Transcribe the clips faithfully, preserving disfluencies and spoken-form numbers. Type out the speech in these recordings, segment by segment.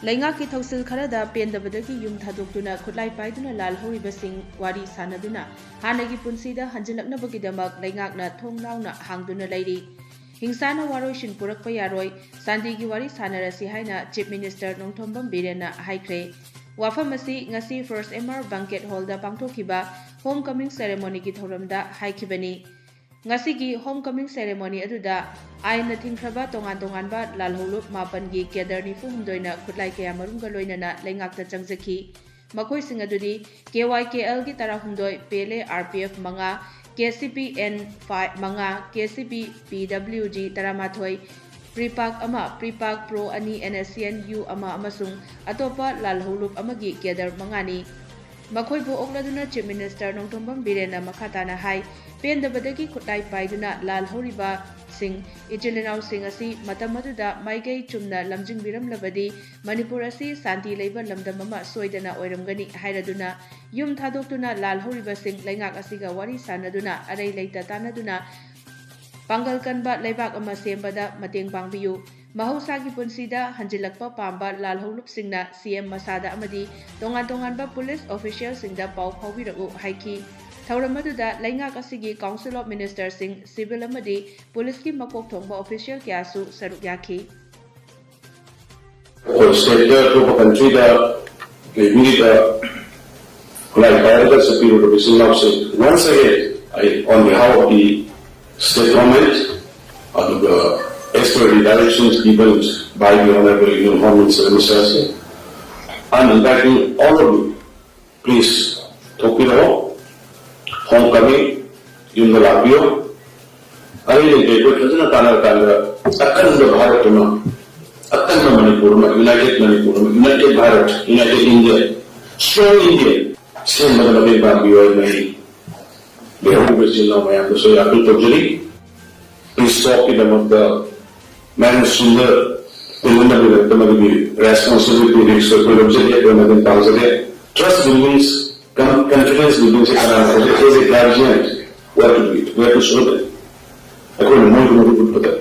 ꯂꯩꯉꯥꯛꯀꯤ ꯊꯧꯁꯤꯜ ꯈꯔꯗ ꯄꯦꯟꯗꯕꯗꯒꯤ ꯌꯨꯝ ꯊꯥꯗꯣꯛꯇꯨꯅ ꯈꯨꯠꯂꯥꯏ ꯄꯥꯏꯗꯨꯅ ꯂꯥꯜꯍꯧꯔꯤꯕꯁꯤꯡ ꯋꯥꯔꯤ ꯁꯥꯟꯅꯗꯨꯅ ꯍꯥꯟꯅꯒꯤ ꯄꯨꯟꯁꯤꯗ ꯍꯟꯖꯤꯜꯂꯛꯅꯕꯒꯤꯗꯃꯛ ꯂꯩꯉꯥꯛꯅ ꯊꯣꯡ ꯂꯥꯎꯅ ꯍꯥꯡꯗꯨꯅ ꯂꯩꯔꯤ꯫ ꯍꯤꯡꯁꯥꯅ ꯋꯥꯔꯣꯏꯁꯤꯟ ꯄꯨꯔꯛꯄ ꯌꯥꯔꯣꯏ, ꯁꯥꯟꯇꯤꯒꯤ ꯋꯥꯔꯤ ꯁꯥꯟꯅꯔꯁꯤ ꯍꯥꯏꯅ Chief Minister ꯅꯣꯡꯊꯣꯝꯕꯝ ꯕꯤꯔꯦꯟꯅ ꯍꯥꯏꯈ꯭ꯔꯦ꯫ ꯋꯥꯐꯝ ꯑꯁꯤ ꯉꯁꯤ First M R Banquet Hallꯗ ꯄꯥꯡꯊꯣꯛꯈꯤꯕ Home Coming Ceremonyꯒꯤ ꯊꯧꯔꯝꯗ ꯍꯥꯏꯈꯤꯕꯅꯤ꯫ ꯉꯁꯤꯒꯤ Home Coming Ceremony ꯑꯗꯨꯗ ꯑꯥꯏꯟꯅ ꯊꯤꯡꯈ꯭ꯔꯕ ꯇꯣꯉꯥꯟ ꯇꯣꯉꯥꯟꯕ ꯂꯥꯜꯍꯧꯂꯨꯞ ꯃꯥꯄꯟꯒꯤ cadre ꯅꯤꯐꯨ ꯍꯨꯝꯗꯣꯏꯅ ꯈꯨꯠꯂꯥꯏ ꯀꯌꯥ ꯃꯔꯨꯝꯒ ꯂꯣꯏꯅꯅ ꯂꯩꯉꯥꯛꯇ ꯆꯪꯖꯈꯤ꯫ ꯃꯈꯣꯏꯁꯤꯡ ꯑꯗꯨꯗꯤ K Y K Lꯒꯤ ꯇꯔꯥꯍꯨꯝꯗꯣꯏ, Pele R P F ꯃꯉꯥ, K C P N ꯃꯉꯥ, K C P P W G ꯇꯔꯥꯃꯥꯊꯣꯏ, PREPAK ꯑꯃ, PREPAK Pro ꯑꯅꯤ, N S C N U ꯑꯃ ꯑꯃꯁꯨꯡ ꯑꯇꯣꯞꯄ ꯂꯥꯜꯍꯧꯂꯨꯞ ꯑꯃꯒꯤ cadre ꯃꯉꯥꯅꯤ꯫ ꯃꯈꯣꯏꯕꯨ ꯑꯣꯛꯂꯗꯨꯅ Chief Minister ꯅꯣꯡꯊꯣꯝꯕꯝ ꯕꯤꯔꯦꯟꯅ ꯃꯈꯥ ꯇꯥꯅ ꯍꯥꯏ, ꯄꯦꯟꯗꯕꯗꯒꯤ ꯈꯨꯠꯂꯥꯏ ꯄꯥꯏꯗꯨꯅ ꯂꯥꯜꯍꯧꯔꯤꯕꯁꯤꯡ, ꯏꯆꯤꯜ ꯏꯅꯥꯎꯁꯤꯡ ꯑꯁꯤ ꯃꯇꯝ ꯑꯗꯨꯗ ꯃꯥꯏꯀꯩ ꯆꯨꯝꯅ ꯂꯝꯖꯤꯡꯕꯤꯔꯝꯂꯕꯗꯤ ꯃꯅꯤꯄꯨꯔ ꯑꯁꯤ ꯁꯥꯟꯇꯤ ꯂꯩꯕ ꯂꯝꯗꯝ ꯑꯃ ꯁꯣꯏꯗꯅ ꯑꯣꯏꯔꯝꯒꯅꯤ ꯍꯥꯏꯔꯗꯨꯅ, ꯌꯨꯝ ꯊꯥꯗꯣꯛꯇꯨꯅ ꯂꯥꯜꯍꯧꯔꯤꯕꯁꯤꯡ ꯂꯩꯉꯥꯛ ꯑꯁꯤꯒ ꯋꯥꯔꯤ ꯁꯥꯟꯅꯗꯨꯅ ꯑꯔꯩ ꯂꯩꯇ ꯇꯥꯟꯅꯗꯨꯅ ꯄꯥꯡꯒꯜ ꯀꯟꯕ ꯂꯩꯕꯥꯛ ꯑꯃ ꯁꯦꯝꯕꯗ ꯃꯇꯦꯡ ꯄꯥꯡꯕꯤꯌꯨ꯫ ꯃꯍꯧꯁꯥꯒꯤ ꯄꯨꯟꯁꯤꯗ ꯍꯟꯖꯤꯜꯂꯛꯄ ꯄꯥꯝꯕ ꯂꯥꯜꯍꯧꯂꯨꯞꯁꯤꯡꯅ C M ꯃꯁꯥꯗ ꯑꯃꯗꯤ ꯇꯣꯉꯥꯟ ꯇꯣꯉꯥꯟꯕ police officialꯁꯤꯡꯗ ꯄꯥꯎ ꯐꯥꯎꯕꯤꯔꯛꯎ ꯍꯥꯏꯈꯤ꯫ ꯊꯧꯔꯝ ꯑꯗꯨꯗ ꯂꯩꯉꯥꯛ ꯑꯁꯤꯒꯤ Council of Ministerꯁꯤꯡ, civil ꯑꯃꯗꯤ policeꯀꯤ ꯃꯀꯣꯛ ꯊꯣꯡꯕ official ꯀꯌꯥꯁꯨ ꯁꯔꯨꯛ ꯌꯥꯈꯤ꯫ ꯑꯩꯈꯣꯏ stateꯇ ꯑꯇꯣꯞꯄ countryꯗ ꯂꯩꯕꯤꯔꯤꯕ ꯈꯨꯠꯂꯥꯏ ꯄꯥꯏꯔꯒ ꯆꯠꯄꯤꯔꯨꯔꯕ ꯏꯆꯤꯜ ꯏꯅꯥꯎꯁꯤꯡ, once again, I, on behalf of the state government, ꯑꯗꯨꯒ as per the directions given by the Honorable Union Home Minister, Mister Singh, I'm inviting all of you, please, ꯊꯣꯛꯄꯤꯔꯛꯑꯣ, Home Coming, ꯌꯨꯝꯗ ꯂꯥꯛꯄꯤꯌꯨ꯫ ꯑꯔꯩ ꯂꯩꯇ ꯑꯩꯈꯣꯏ ꯐꯖꯅ ꯇꯥꯟꯅꯔꯀꯥꯟꯗ ꯑꯀꯟꯕ ꯚꯥꯔꯠ ꯑꯃ, ꯑꯀꯟꯕ ꯃꯅꯤꯄꯨꯔ ꯑꯃ, united ꯃꯅꯤꯄꯨꯔ ꯑꯃ, united Bharat, united India, strong India ꯁꯦꯝꯕꯗ ꯃꯇꯦꯡ ꯄꯥꯡꯕꯤꯌꯨ ꯍꯥꯏꯅ ꯑꯩ ꯂꯩꯍꯧꯔꯤꯕ ꯏꯆꯤꯜ ꯏꯅꯥꯎ ꯃꯌꯥꯝꯗꯁꯨ ꯑꯩ appeal ꯇꯧꯖꯔꯤ꯫ Peace talkꯀꯤꯗꯃꯛꯇ ꯃꯌꯥꯝ ꯁꯨꯝꯗ ꯇꯤꯜꯍꯟꯅꯕꯒꯤꯗꯃꯛꯇ ꯃꯗꯨꯒꯤ responsibility risk ꯑꯩꯈꯣꯏ ꯂꯧꯖꯒꯦ, ꯑꯩꯈꯣꯏ ꯃꯇꯦꯡ ꯄꯥꯡꯖꯒꯦ꯫ Trust buildings, con-, confidence buildingꯁꯦ ꯀꯅꯥꯅ ꯇꯧꯒꯦ? As a guardian, what to do it? Where to show them? ꯑꯩꯈꯣꯏꯅ ꯃꯣꯏꯕꯨ ꯃꯗꯨ ꯎꯠꯄꯗ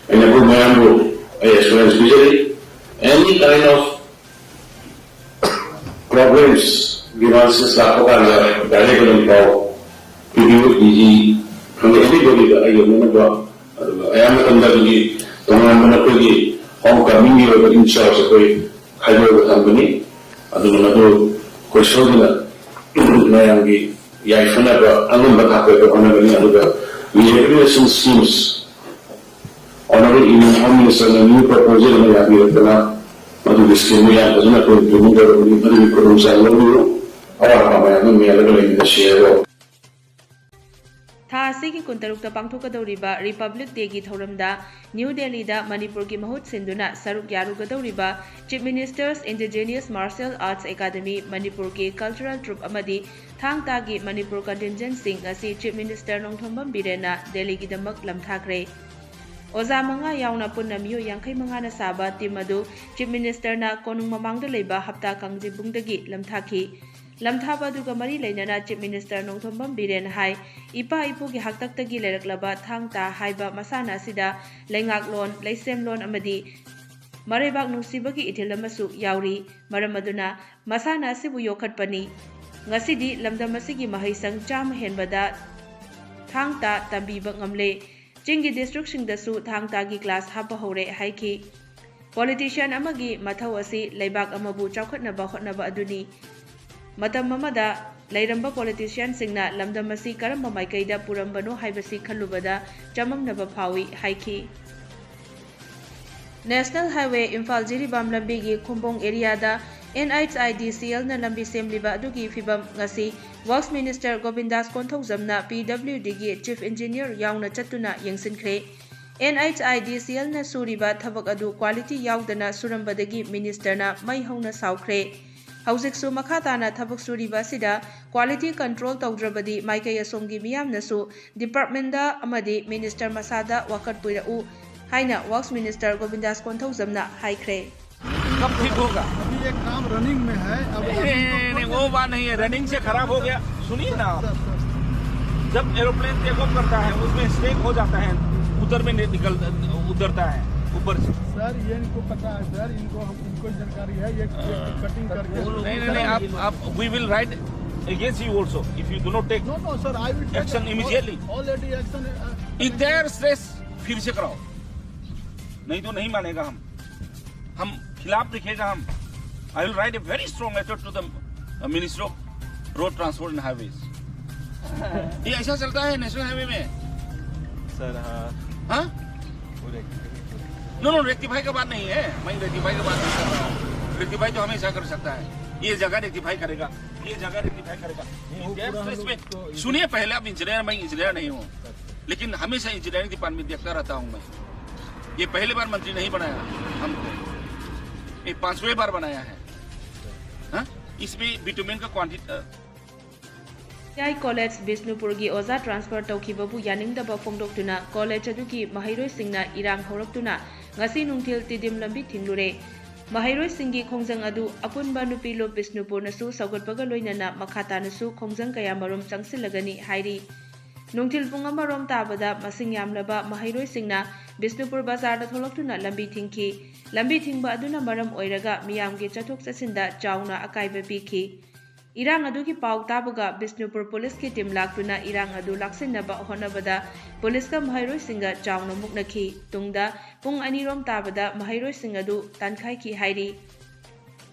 ꯑꯩꯅ ꯑꯩꯈꯣꯏ ꯃꯌꯥꯝꯕꯨ ꯑꯩ assurance ꯄꯤꯖꯔꯤ꯫ Any kind of problems, grievances ꯂꯥꯛꯄ ꯀꯥꯟꯗ direct ꯑꯗꯨꯝ ꯄꯥꯎ ꯄꯤꯕꯤꯌꯨ, ꯗꯤ ꯖꯤ ꯈꯪꯗꯦ, ꯑꯦꯅꯤꯕꯣꯗꯤꯗ ꯑꯩꯒ ꯂꯣꯏꯅꯕ꯫ ꯑꯗꯨꯒ ꯑꯌꯥꯝꯕ ꯃꯇꯝꯗ ꯑꯩꯈꯣꯏꯒꯤ ꯇꯣꯉꯥꯟꯕ ꯑꯩꯈꯣꯏꯒꯤ ꯍꯣꯝ ꯀꯃꯤꯡꯒꯤ ꯑꯣꯏꯕ ꯏꯟꯆꯥꯔꯖ ꯑꯩꯈꯣꯏ ꯈꯥꯏꯗꯣꯛꯑꯒ ꯊꯝꯕꯅꯤ꯫ ꯑꯗꯨꯅ ꯃꯗꯨ ꯑꯩꯈꯣꯏ ꯁꯣꯏꯗꯅ ꯃꯌꯥꯝꯒꯤ ꯌꯥꯏꯐꯅꯕ ꯑꯉꯝꯕ ꯊꯥꯛꯇ ꯑꯩꯈꯣꯏ ꯍꯣꯠꯅꯒꯅꯤ꯫ ꯑꯗꯨꯒ rehabilitation schemes, Honorable Union Home Minister ꯅ new proposal ꯑꯃ ꯌꯥꯕꯤꯔꯛꯇꯅ ꯃꯗꯨꯒꯤ ꯁ꯭ꯀꯤꯝꯗꯨ ꯌꯥꯝ ꯐꯖꯅ ꯑꯩꯈꯣꯏ ꯏꯝꯄ꯭ꯂꯤꯃꯦꯟ ꯇꯧꯔꯕꯅꯤ꯫ ꯃꯗꯨꯒꯤ ꯈꯨꯗꯣꯡꯆꯥꯕ ꯂꯧꯕꯤꯌꯨ꯫ ꯑꯋꯥꯠ ꯑꯄꯥ ꯃꯌꯥꯝ ꯑꯃ ꯃꯦꯜꯂꯒ ꯂꯩꯃꯤꯟꯅꯁꯤ ꯍꯥꯏꯕ꯫ ꯊꯥ ꯑꯁꯤꯒꯤ ꯀꯨꯟꯇꯔꯨꯛꯇ ꯄꯥꯡꯊꯣꯛꯀꯗꯧꯔꯤꯕ ꯔꯤꯄꯕ꯭ꯂꯤꯛ ꯗꯦꯒꯤ ꯊꯧꯔꯝꯗ ꯅ꯭ꯌꯨ ꯗꯦꯜꯂꯤꯗ ꯃꯅꯤꯄꯨꯔꯒꯤ ꯃꯍꯨꯠ ꯁꯤꯟꯗꯨꯅ ꯁꯔꯨꯛ ꯌꯥꯔꯨꯒꯗꯧꯔꯤꯕ Chief Minister's Indigenous Martial Arts Academy ꯃꯅꯤꯄꯨꯔꯒꯤ cultural troupe ꯑꯃꯗꯤ ꯊꯥꯡ ꯇꯥꯒꯤ ꯃꯅꯤꯄꯨꯔ contingent ꯁꯤꯡ ꯉꯁꯤ Chief Minister ꯅꯣꯡꯊꯣꯝꯕꯝ ꯕꯤꯔꯦꯟꯅ ꯗꯦꯜꯂꯤꯒꯤꯗꯃꯛ ꯂꯝꯊꯥꯈ꯭ꯔꯦ꯫ ꯑꯣꯖꯥ ꯃꯉꯥ ꯌꯥꯎꯅ ꯄꯨꯟꯅ ꯃꯤꯑꯣꯏ ꯌꯥꯡꯈꯩ ꯃꯉꯥꯅ ꯁꯥꯕ ꯇꯤꯝ ꯑꯗꯨ Chief Ministerꯅ ꯀꯣꯅꯨꯡ ꯃꯃꯥꯡꯗ ꯂꯩꯕ ꯍꯞꯇꯥ ꯀꯥꯡꯖꯩꯕꯨꯡꯗꯒꯤ ꯂꯝꯊꯥꯈꯤ꯫ ꯂꯝꯊꯥꯕ ꯑꯗꯨꯒ ꯃꯔꯤ ꯂꯩꯅꯅ Chief Minister ꯅꯣꯡꯊꯣꯝꯕꯝ ꯕꯤꯔꯦꯟ ꯍꯥꯏ, ꯏꯄꯥ ꯏꯄꯨꯒꯤ ꯍꯥꯛꯇꯛꯇꯒꯤ ꯂꯩꯔꯛꯂꯕ ꯊꯥꯡ ꯇꯥ ꯍꯥꯏꯕ ꯃꯁꯥꯟꯅ ꯑꯁꯤꯗ ꯂꯩꯉꯥꯛꯂꯣꯟ, ꯂꯩꯁꯦꯝꯂꯣꯟ ꯑꯃꯗꯤ ꯃꯔꯩꯕꯥꯛ ꯅꯨꯡꯁꯤꯕꯒꯤ ꯏꯊꯤꯜ ꯑꯃꯁꯨ ꯌꯥꯎꯔꯤ꯫ ꯃꯔꯝ ꯑꯗꯨꯅ ꯃꯁꯥꯟꯅ ꯑꯁꯤꯕꯨ ꯌꯣꯛꯈꯠꯄꯅꯤ꯫ ꯉꯁꯤꯗꯤ ꯂꯝꯗꯝ ꯑꯁꯤꯒꯤ ꯃꯍꯩꯁꯪ ꯆꯥꯝꯃ ꯍꯦꯟꯕꯗ ꯊꯥꯡ ꯇꯥ ꯇꯝꯕꯤꯕ ꯉꯝꯂꯦ꯫ ꯆꯤꯡꯒꯤ districtꯁꯤꯡꯗꯁꯨ ꯊꯥꯡ ꯇꯥꯒꯤ class ꯍꯥꯞꯄ ꯍꯧꯔꯦ ꯍꯥꯏꯈꯤ꯫ Politician ꯑꯃꯒꯤ ꯃꯊꯧ ꯑꯁꯤ ꯂꯩꯕꯥꯛ ꯑꯃꯕꯨ ꯆꯥꯎꯈꯠꯅꯕ ꯍꯣꯠꯅꯕ ꯑꯗꯨꯅꯤ꯫ ꯃꯇꯝ ꯑꯃꯗ ꯂꯩꯔꯝꯕ politicianꯁꯤꯡꯅ ꯂꯝꯗꯝ ꯑꯁꯤ ꯀꯔꯝꯕ ꯃꯥꯏꯀꯩꯗ ꯄꯨꯔꯝꯕꯅꯣ ꯍꯥꯏꯕꯁꯤ ꯈꯜꯂꯨꯕꯗ ꯆꯃꯝꯅꯕ ꯐꯥꯎꯏ ꯍꯥꯏꯈꯤ꯫ National Highway ꯏꯝꯐꯥꯜ ꯖꯤꯔꯤꯕꯥꯝ ꯂꯝꯕꯤꯒꯤ ꯈꯨꯝꯕꯣꯡ areaꯗ NHIDCLꯅ ꯂꯝꯕꯤ ꯁꯦꯝꯂꯤꯕ ꯑꯗꯨꯒꯤ ꯐꯤꯕꯝ ꯉꯁꯤ Works Minister ꯒꯣꯕꯤꯟꯗꯥꯁ ꯀꯣꯟꯊꯧꯖꯝꯅ PWDꯒꯤ Chief Engineer ꯌꯥꯎꯅ ꯆꯠꯇꯨꯅ ꯌꯦꯡꯁꯤꯟꯈ꯭ꯔꯦ꯫ NHIDCLꯅ ꯁꯨꯔꯤꯕ ꯊꯕꯛ ꯑꯗꯨ quality ꯌꯥꯎꯗꯅ ꯁꯨꯔꯝꯕꯗꯒꯤ ministerꯅ ꯃꯩ ꯍꯧꯅ ꯁꯥꯎꯈ꯭ꯔꯦ꯫ ꯍꯧꯖꯤꯛꯁꯨ ꯃꯈꯥ ꯇꯥꯅ ꯊꯕꯛ ꯁꯨꯔꯤꯕ ꯑꯁꯤꯗ quality control ꯇꯧꯗ꯭ꯔꯕꯗꯤ ꯃꯥꯏꯀꯩ ꯑꯁꯣꯝꯒꯤ ꯃꯤꯌꯥꯝꯅꯁꯨ departmentꯗ ꯑꯃꯗꯤ minister ꯃꯁꯥꯗ ꯋꯥꯀꯠ ꯄꯨꯔꯛꯎ ꯍꯥꯏꯅ Works Minister ꯒꯣꯕꯤꯟꯗꯥꯁ ꯀꯣꯟꯊꯧꯖꯝꯅ ꯍꯥꯏꯈ꯭ꯔꯦ꯫ कब ठीक होगा? अभी ये काम रनिंग में है। अब नहीं, नहीं, नहीं, वो बात नहीं है। रनिंग से खराब हो गया। सुनिए ना आप, जब एरोप्लेन टेक ऑफ करता है, उसमें स्ट्रेक हो जाता है, उधर में निकल उतरता है। ऊपर से। सर, ये इनको पता है सर, इनको हम इनको जानकारी है। ये कटिंग करके नहीं नहीं नहीं, आप आप we will write against you also if you do not take No, no, sir, I will take action immediately. Already action. इधर स्ट्रेस फिर से कराओ, नहीं तो नहीं मानेगा हम, हम खिलाफ दिखेगा हम। I will write a very strong letter to the Minister of Road Transport and Highways. ये ऐसा चलता है नेशनल हाईवे में? सर हाँ हाँ? पूरे नो नो, रेक्टिफाई का बात नहीं है, मैं रेक्टिफाई का बात नहीं कर रहा हूँ। रेक्टिफाई तो हमेशा कर सकता है, ये जगह रेक्टिफाई करेगा, ये जगह रेक्टिफाई करेगा। इधर स्ट्रेस में सुनिए, पहले आप इंजीनियर, मैं इंजीनियर नहीं हूँ, लेकिन हमेशा इंजीनियरिंग डिपार्टमेंट देखता रहता हूँ मैं। ये पहली बार मंत्री नहीं बनाया हमको, ये पांचवें बार बनाया है। हाँ? इसमें बिटुमेन का क्वांटिटी ꯑꯥꯏ ꯀꯣꯂꯦꯖ ꯕꯤꯁꯅꯨꯄꯨꯔꯒꯤ ꯑꯣꯖꯥ ꯇ꯭ꯔꯥꯟꯁꯐꯔ ꯇꯧꯈꯤꯕꯕꯨ ꯌꯥꯅꯤꯡꯗꯕ ꯐꯣꯡꯗꯣꯛꯇꯨꯅ ꯀꯣꯂꯦꯖ ꯑꯗꯨꯒꯤ ꯃꯍꯩꯔꯣꯏꯁꯤꯡꯅ ꯏꯔꯥꯡ ꯍꯧꯔꯛꯇꯨꯅ ꯉꯁꯤ ꯅꯨꯡꯊꯤꯜ ꯇꯤꯗꯤꯝ ꯂꯝꯕꯤ ꯊꯤꯡꯂꯨꯔꯦ꯫ ꯃꯍꯩꯔꯣꯏꯁꯤꯡꯒꯤ ꯈꯣꯡꯖꯪ ꯑꯗꯨ ꯑꯄꯨꯟꯕ ꯅꯨꯄꯤ ꯂꯨꯞ ꯕꯤꯁꯅꯨꯄꯨꯔꯅꯁꯨ ꯁꯧꯒꯠꯄꯒ ꯂꯣꯏꯅꯅ ꯃꯈꯥ ꯇꯥꯅꯁꯨ ꯈꯣꯡꯖꯪ ꯀꯌꯥꯃꯔꯨꯝ ꯆꯪꯁꯤꯜꯂꯒꯅꯤ ꯍꯥꯏꯔꯤ꯫ ꯅꯨꯡꯊꯤꯜ ꯄꯨꯡ ꯑꯃꯔꯣꯝ ꯇꯥꯕꯗ ꯃꯁꯤꯡ ꯌꯥꯝꯂꯕ ꯃꯍꯩꯔꯣꯏꯁꯤꯡꯅ ꯕꯤꯁꯅꯨꯄꯨꯔ ꯕꯖꯥꯔꯗ ꯊꯣꯛꯂꯛꯇꯨꯅ ꯂꯝꯕꯤ ꯊꯤꯡꯈꯤ꯫ ꯂꯝꯕꯤ ꯊꯤꯡꯕ ꯑꯗꯨꯅ ꯃꯔꯝ ꯑꯣꯏꯔꯒ ꯃꯤꯌꯥꯝꯒꯤ ꯆꯠꯊꯣꯛ ꯆꯠꯁꯤꯟꯗ ꯆꯥꯎꯅ ꯑꯀꯥꯏꯕ ꯄꯤꯈꯤ꯫ ꯏꯔꯥꯡ ꯑꯗꯨꯒꯤ ꯄꯥꯎ ꯇꯥꯕꯒ ꯕꯤꯁꯅꯨꯄꯨꯔ ꯄꯨꯂꯤꯁꯀꯤ ꯇꯤꯝ ꯂꯥꯛꯇꯨꯅ ꯏꯔꯥꯡ ꯑꯗꯨ ꯂꯥꯛꯁꯤꯟꯅꯕ ꯍꯣꯠꯅꯕꯗ ꯄꯨꯂꯤꯁꯀ ꯃꯍꯩꯔꯣꯏꯁꯤꯡꯒ ꯆꯥꯎꯅ ꯃꯨꯛꯅꯈꯤ꯫ ꯇꯨꯡꯗ ꯄꯨꯡ ꯑꯅꯤꯔꯣꯝ ꯇꯥꯕꯗ ꯃꯍꯩꯔꯣꯏꯁꯤꯡ ꯑꯗꯨ ꯇꯥꯟꯈꯥꯏꯈꯤ ꯍꯥꯏꯔꯤ꯫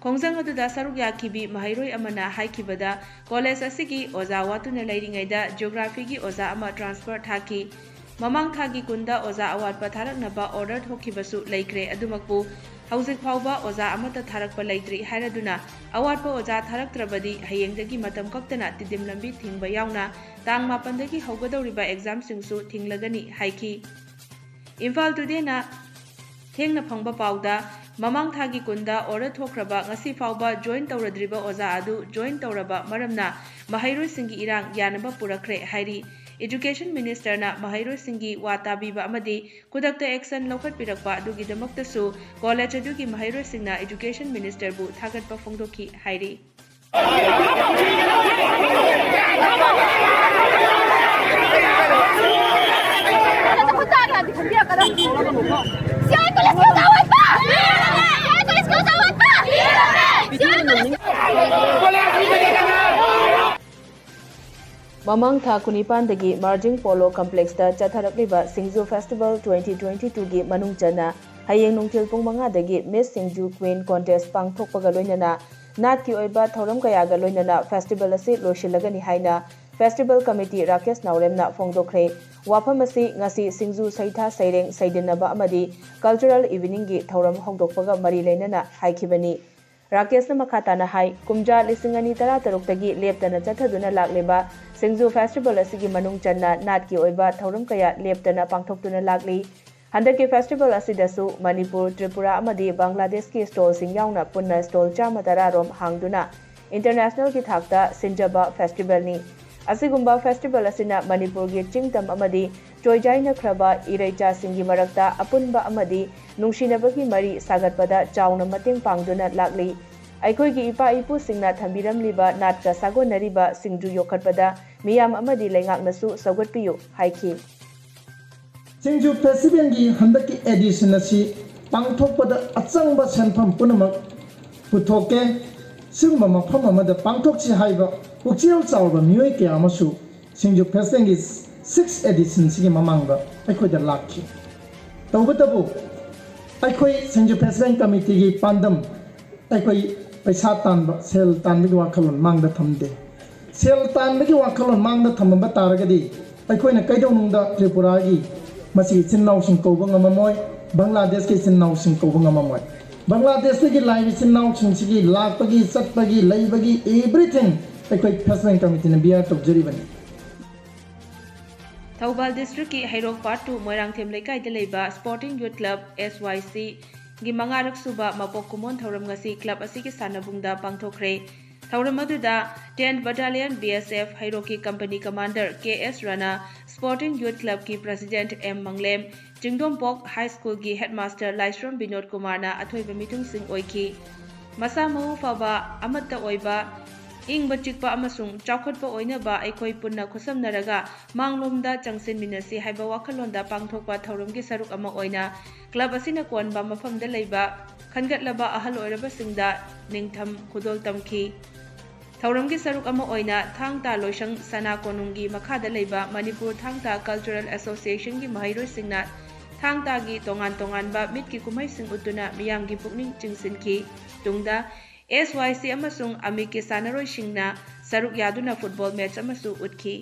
ꯈꯣꯡꯖꯪ ꯑꯗꯨꯗ ꯁꯔꯨꯛ ꯌꯥꯈꯤꯕꯤ ꯃꯍꯩꯔꯣꯏ ꯑꯃꯅ ꯍꯥꯏꯈꯤꯕꯗ, ꯀꯣꯂꯦꯖ ꯑꯁꯤꯒꯤ ꯑꯣꯖꯥ ꯋꯥꯠꯇꯨꯅ ꯂꯩꯔꯤꯉꯩꯗ ꯖꯤꯑꯣꯒ꯭ꯔꯥꯐꯤꯒꯤ ꯑꯣꯖꯥ ꯑꯃ ꯇ꯭ꯔꯥꯟꯁꯐꯔ ꯊꯥꯈꯤ꯫ ꯃꯃꯥꯡ ꯊꯥꯒꯤ ꯀꯨꯟꯗ ꯑꯣꯖꯥ ꯑꯋꯥꯠꯄ ꯊꯥꯔꯛꯅꯕ ꯑꯣꯔꯗꯔ ꯊꯣꯛꯈꯤꯕꯁꯨ ꯂꯩꯈ꯭ꯔꯦ꯫ ꯑꯗꯨꯃꯛꯄꯨ ꯍꯧꯖꯤꯛ ꯐꯥꯎꯕ ꯑꯣꯖꯥ ꯑꯃꯠꯇ ꯊꯥꯔꯛꯄ ꯂꯩꯇ꯭ꯔꯤ ꯍꯥꯏꯔꯗꯨꯅ, ꯑꯋꯥꯠꯄ ꯑꯣꯖꯥ ꯊꯥꯔꯛꯇ꯭ꯔꯕꯗꯤ ꯍꯌꯦꯡꯗꯒꯤ ꯃꯇꯝ ꯀꯛꯇꯅ ꯇꯤꯗꯤꯝ ꯂꯝꯕꯤ ꯊꯤꯡꯕ ꯌꯥꯎꯅ ꯇꯥꯡ ꯃꯥꯄꯟꯗꯒꯤ ꯍꯧꯒꯗꯧꯔꯤꯕ ꯑꯦꯛꯖꯥꯝꯁꯤꯡꯁꯨ ꯊꯤꯡꯂꯒꯅꯤ ꯍꯥꯏꯈꯤ꯫ ꯏꯝꯐꯥꯜ ꯇꯨꯗꯦꯅ ꯊꯦꯡꯅ ꯐꯪꯕ ꯄꯥꯎꯗ, ꯃꯃꯥꯡ ꯊꯥꯒꯤ ꯀꯨꯟꯗ ꯑꯣꯔꯗꯔ ꯊꯣꯛꯈ꯭ꯔꯕ ꯉꯁꯤ ꯐꯥꯎꯕ ꯖꯣꯏꯟ ꯇꯧꯔꯗ꯭ꯔꯤꯕ ꯑꯣꯖꯥ ꯑꯗꯨ ꯖꯣꯏꯟ ꯇꯧꯔꯕ ꯃꯔꯝꯅ ꯃꯍꯩꯔꯣꯏꯁꯤꯡꯒꯤ ꯏꯔꯥꯡ ꯌꯥꯅꯕ ꯄꯨꯔꯛꯈ꯭ꯔꯦ ꯍꯥꯏꯔꯤ꯫ ꯏꯗꯨꯀꯦꯁꯟ ꯃꯤꯅꯤꯁꯇꯔꯅ ꯃꯍꯩꯔꯣꯏꯁꯤꯡꯒꯤ ꯋꯥ ꯇꯥꯕꯤꯕ ꯑꯃꯗꯤ ꯈꯨꯗꯛꯇ ꯑꯦꯛꯁꯟ ꯂꯧꯈꯠꯄꯤꯔꯛꯄ ꯑꯗꯨꯒꯤꯗꯃꯛꯇꯁꯨ ꯀꯣꯂꯦꯖ ꯑꯗꯨꯒꯤ ꯃꯍꯩꯔꯣꯏꯁꯤꯡꯅ ꯏꯗꯨꯀꯦꯁꯟ ꯃꯤꯅꯤꯁꯇꯔꯕꯨ ꯊꯥꯒꯠꯄ ꯐꯣꯡꯗꯣꯛꯈꯤ ꯍꯥꯏꯔꯤ꯫ ꯈꯨꯟꯇꯥꯛ ꯌꯥꯗꯤ ꯈꯟꯕꯤꯔꯛꯀꯗꯕꯅꯤ꯫ ꯁꯤ ꯑꯩ ꯃꯃꯥꯡ ꯊꯥ ꯀꯨꯟꯅꯤꯄꯥꯟꯗꯒꯤ ꯃꯥꯔꯖꯤꯡ ꯄꯣꯂꯣ ꯀꯝꯄ꯭ꯂꯦꯛꯁꯇ ꯆꯠꯊꯔꯛꯂꯤꯕ ꯁꯤꯡꯖꯨ ꯐꯦꯁꯇꯤꯚꯦꯜ twenty twenty-twoꯒꯤ ꯃꯅꯨꯡ ꯆꯟꯅ ꯍꯌꯦꯡ ꯅꯨꯡꯊꯤꯜ ꯄꯨꯡ ꯃꯉꯥꯗꯒꯤ ꯃꯤꯁ ꯁꯤꯡꯖꯨ ꯀ꯭ꯋꯤꯟ ꯀꯣꯟꯇꯦꯁ ꯄꯥꯡꯊꯣꯛꯄꯒ ꯂꯣꯏꯅꯅ ꯅꯥꯠꯀꯤ ꯑꯣꯏꯕ ꯊꯧꯔꯝ ꯀꯌꯥꯒ ꯂꯣꯏꯅꯅ ꯐꯦꯁꯇꯤꯚꯦꯜ ꯑꯁꯤ ꯂꯣꯏꯁꯤꯜꯂꯒꯅꯤ ꯍꯥꯏꯅ ꯐꯦꯁꯇꯤꯚꯦꯜ ꯀꯃꯤꯇꯤ ꯔꯥꯀꯦꯁ ꯅꯥꯎꯔꯦꯝꯅ ꯐꯣꯡꯗꯣꯛꯈ꯭ꯔꯦ꯫ ꯋꯥꯐꯝ ꯑꯁꯤ ꯉꯁꯤ ꯁꯤꯡꯖꯨ ꯁꯩꯊꯥ ꯁꯩꯔꯦꯡ ꯁꯩꯗꯟꯅꯕ ꯑꯃꯗꯤ ꯀꯜꯆꯔꯦꯜ ꯏꯚꯤꯅꯤꯡꯒꯤ ꯊꯧꯔꯝ ꯍꯧꯗꯣꯛꯄꯒ ꯃꯔꯤ ꯂꯩꯅꯅ ꯍꯥꯏꯈꯤꯕꯅꯤ꯫ ꯔꯥꯀꯦꯁꯅ ꯃꯈꯥ ꯇꯥꯅ ꯍꯥꯏ, ꯀꯨꯝꯖꯥ ꯂꯤꯁꯤꯡ ꯑꯅꯤ ꯇꯔꯥꯇꯔꯨꯛꯇꯒꯤ ꯂꯦꯞꯇꯅ ꯆꯠꯊꯗꯨꯅ ꯂꯥꯛꯂꯤꯕ ꯁꯤꯡꯖꯨ ꯐꯦꯁꯇꯤꯚꯦꯜ ꯑꯁꯤꯒꯤ ꯃꯅꯨꯡ ꯆꯟꯅ ꯅꯥꯠꯀꯤ ꯑꯣꯏꯕ ꯊꯧꯔꯝ ꯀꯌꯥ ꯂꯦꯞꯇꯅ ꯄꯥꯡꯊꯣꯛꯇꯨꯅ ꯂꯥꯛꯂꯤ꯫ ꯍꯟꯗꯛꯀꯤ ꯐꯦꯁꯇꯤꯚꯦꯜ ꯑꯁꯤꯗꯁꯨ ꯃꯅꯤꯄꯨꯔ, ꯇ꯭ꯔꯤꯄꯨꯔꯥ ꯑꯃꯗꯤ ꯕꯪꯒ꯭ꯂꯥꯗꯦꯁꯀꯤ ꯁ꯭ꯇꯣꯜꯁꯤꯡ ꯌꯥꯎꯅ ꯄꯨꯟꯅ ꯁ꯭ꯇꯣꯜ ꯆꯥꯝꯃ ꯇꯔꯥ ꯔꯣꯝ ꯍꯥꯡꯗꯨꯅ ꯏꯟꯇꯔꯅꯦꯁꯅꯦꯜꯒꯤ ꯊꯥꯛꯇ ꯁꯤꯟꯖꯕ ꯐꯦꯁꯇꯤꯚꯦꯜꯅꯤ꯫ ꯑꯁꯤꯒꯨꯝꯕ ꯐꯦꯁꯇꯤꯚꯦꯜ ꯑꯁꯤꯅ ꯃꯅꯤꯄꯨꯔꯒꯤ ꯆꯤꯡꯇꯝ ꯑꯃꯗꯤ ꯆꯣꯏꯖꯥꯏꯅꯈ꯭ꯔꯕ ꯏꯔꯩꯆꯥꯁꯤꯡꯒꯤ ꯃꯔꯛꯇ ꯑꯄꯨꯟꯕ ꯑꯃꯗꯤ ꯅꯨꯡꯁꯤꯅꯕꯒꯤ ꯃꯔꯤ ꯁꯥꯒꯠꯄꯗ ꯆꯥꯎꯅ ꯃꯇꯦꯡ ꯄꯥꯡꯗꯨꯅ ꯂꯥꯛꯂꯤ꯫ ꯑꯩꯈꯣꯏꯒꯤ ꯏꯄꯥ ꯏꯄꯨꯁꯤꯡꯅ ꯊꯝꯕꯤꯔꯝꯂꯤꯕ ꯅꯥꯠꯀ ꯁꯥꯒꯣꯟꯅꯔꯤꯕ ꯁꯤꯡꯖꯨ ꯌꯣꯛꯈꯠꯄꯗ ꯃꯤꯌꯥꯝ ꯑꯃꯗꯤ ꯂꯩꯉꯥꯛꯅꯁꯨ ꯁꯧꯒꯠꯄꯤꯌꯨ ꯍꯥꯏꯈꯤ꯫ ꯁꯤꯡꯖꯨ ꯐꯦꯁꯇꯤꯚꯦꯜꯒꯤ ꯍꯟꯗꯛꯀꯤ ꯑꯦꯗꯤꯁꯟ ꯑꯁꯤ ꯄꯥꯡꯊꯣꯛꯄꯗ ꯑꯆꯪꯕ ꯁꯦꯟꯐꯝ ꯄꯨꯝꯅꯃꯛ ꯄꯨꯊꯣꯛꯀꯦ꯫ ꯁꯤꯒꯨꯝꯕ ꯃꯐꯝ ꯑꯃꯗ ꯄꯥꯡꯊꯣꯛꯁꯤ ꯍꯥꯏꯕ ꯄꯨꯛꯆꯦꯜ ꯆꯥꯎꯕ ꯃꯤꯑꯣꯏ ꯀꯌꯥ ꯑꯃꯁꯨ ꯁꯤꯡꯖꯨ ꯐꯦꯁꯇꯤꯚꯦꯜꯒꯤ six editionꯁꯤꯒꯤ ꯃꯃꯥꯡꯗ ꯑꯩꯈꯣꯏꯗ ꯂꯥꯛꯈꯤ꯫ ꯇꯧꯕꯇꯕꯨ ꯑꯩꯈꯣꯏ ꯁꯤꯡꯖꯨ ꯐꯦꯁꯇꯤꯚꯦꯜ ꯀꯃꯤꯇꯤꯒꯤ ꯄꯥꯟꯗꯝ ꯑꯩꯈꯣꯏ ꯄꯩꯁꯥ ꯇꯥꯟꯕ, ꯁꯦꯜ ꯇꯥꯟꯕꯒꯤ ꯋꯥꯈꯜꯂꯣꯟ ꯃꯥꯡꯗ ꯊꯝꯗꯦ꯫ ꯁꯦꯜ ꯇꯥꯟꯕꯒꯤ ꯋꯥꯈꯜꯂꯣꯟ ꯃꯥꯡꯗ ꯊꯝꯃꯝꯕ ꯇꯥꯔꯒꯗꯤ ꯑꯩꯈꯣꯏꯅ ꯀꯩꯗꯧꯅꯨꯡꯗ ꯇ꯭ꯔꯤꯄꯨꯔꯥꯒꯤ ꯃꯁꯤꯒꯤ ꯏꯆꯤꯟ ꯏꯅꯥꯎꯁꯤꯡ ꯀꯧꯕ ꯉꯝꯃꯝꯃꯣꯏ, ꯕꯪꯒ꯭ꯂꯥꯗꯦꯁꯀꯤ ꯏꯆꯤꯟ ꯏꯅꯥꯎꯁꯤꯡ ꯀꯧꯕ ꯉꯝꯃꯝꯃꯣꯏ꯫ ꯕꯪꯒ꯭ꯂꯥꯗꯦꯁꯇꯒꯤ ꯂꯥꯛꯏꯕ ꯏꯆꯤꯟ ꯏꯅꯥꯎꯁꯤꯡꯁꯤꯒꯤ ꯂꯥꯛꯄꯒꯤ, ꯆꯠꯄꯒꯤ, ꯂꯩꯕꯒꯤ everything ꯑꯩꯈꯣꯏ ꯐꯦꯁꯇꯤꯚꯦꯜ ꯀꯃꯤꯇꯤꯅ bear ꯇꯧꯖꯔꯤꯕꯅꯤ꯫ ꯊꯧꯕꯥꯜ ꯗꯤꯁꯇ꯭ꯔꯤꯛꯀꯤ ꯍꯩꯔꯣꯛ ꯄꯥꯔꯠ ꯇꯨ ꯃꯣꯏꯔꯥꯡꯊꯦꯝ ꯂꯩꯀꯥꯏꯗ ꯂꯩꯕ ꯁ꯭ꯄꯣꯔꯇꯤꯡ ꯌꯨꯠ ꯀ꯭ꯂꯕ, S Y C, ꯒꯤ ꯃꯉꯥꯔꯛ ꯁꯨꯕ ꯃꯄꯣꯛ ꯀꯨꯝꯑꯣꯟ ꯊꯧꯔꯝ ꯉꯁꯤ ꯀ꯭ꯂꯕ ꯑꯁꯤꯒꯤ ꯁꯥꯟꯅꯕꯨꯡꯗ ꯄꯥꯡꯊꯣꯛꯈ꯭ꯔꯦ꯫ ꯊꯧꯔꯝ ꯑꯗꯨꯗ tenth Battalion B S F ꯍꯩꯔꯣꯛꯀꯤ company commander K S Rana, sporting youth ꯀ꯭ꯂꯕꯀꯤ ꯄ꯭ꯔꯦꯁꯤꯗꯦꯟꯠ ꯑꯦꯝ ꯃꯪꯂꯦꯝ, ꯆꯤꯡꯗꯣꯝꯄꯣꯛ ꯍꯥꯏ ꯁ꯭ꯀꯨꯜꯒꯤ ꯍꯦꯗꯃꯥꯁꯇꯔ ꯂꯥꯏꯁ꯭ꯔꯝ ꯕꯤꯅꯣꯗ ꯀꯨꯃꯥꯔꯅ ꯑꯊꯣꯏꯕ ꯃꯤꯊꯨꯡꯁꯤꯡ ꯑꯣꯏꯈꯤ꯫ ꯃꯁꯥ ꯃꯎ ꯐꯕ ꯑꯃꯠꯇ ꯑꯣꯏꯕ ꯏꯪꯕ ꯆꯤꯛꯄ ꯑꯃꯁꯨꯡ ꯆꯥꯎꯈꯠꯄ ꯑꯣꯏꯅꯕ ꯑꯩꯈꯣꯏ ꯄꯨꯟꯅ ꯈꯨꯠꯁꯝꯅꯔꯒ ꯃꯥꯡꯂꯣꯝꯗ ꯆꯪꯁꯤꯟꯃꯤꯟꯅꯁꯤ ꯍꯥꯏꯕ ꯋꯥꯈꯜꯂꯣꯟꯗ ꯄꯥꯡꯊꯣꯛꯄ ꯊꯧꯔꯝꯒꯤ ꯁꯔꯨꯛ ꯑꯃ ꯑꯣꯏꯅ ꯀ꯭ꯂꯕ ꯑꯁꯤꯅ ꯀꯣꯟꯕ ꯃꯐꯝꯗ ꯂꯩꯕ ꯈꯟꯒꯠꯂꯕ ꯑꯍꯜ ꯑꯣꯏꯔꯕꯁꯤꯡꯗ ꯅꯤꯡꯊꯝ ꯈꯨꯗꯣꯜ ꯇꯝꯈꯤ꯫ ꯊꯧꯔꯝꯒꯤ ꯁꯔꯨꯛ ꯑꯃ ꯑꯣꯏꯅ ꯊꯥꯡ ꯇꯥ ꯂꯣꯏꯁꯪ ꯁꯅꯥ ꯀꯣꯅꯨꯡꯒꯤ ꯃꯈꯥꯗ ꯂꯩꯕ ꯃꯅꯤꯄꯨꯔ ꯊꯥꯡ ꯇꯥ ꯀꯜꯆꯔꯦꯜ ꯑꯦꯁꯣꯁꯤꯌꯦꯁꯟꯒꯤ ꯃꯍꯩꯔꯣꯏꯁꯤꯡꯅ ꯊꯥꯡ ꯇꯥꯒꯤ ꯇꯣꯉꯥꯟ ꯇꯣꯉꯥꯟꯕ ꯃꯤꯠꯀꯤ ꯀꯨꯝꯍꯩꯁꯤꯡ ꯎꯠꯇꯨꯅ ꯃꯤꯌꯥꯝꯒꯤ ꯄꯨꯛꯅꯤꯡ ꯆꯤꯡꯁꯤꯟꯈꯤ꯫ ꯇꯨꯡꯗ ꯑꯦꯁ ꯋꯥꯏ ꯁꯤ ꯑꯃꯁꯨꯡ ꯑꯃꯤꯛꯀꯤ ꯁꯥꯟꯅꯔꯣꯏꯁꯤꯡꯅ ꯁꯔꯨꯛ ꯌꯥꯗꯨꯅ ꯐꯨꯠꯕꯣꯜ ꯃꯦꯠꯆ ꯑꯃꯁꯨ ꯎꯠꯈꯤ꯫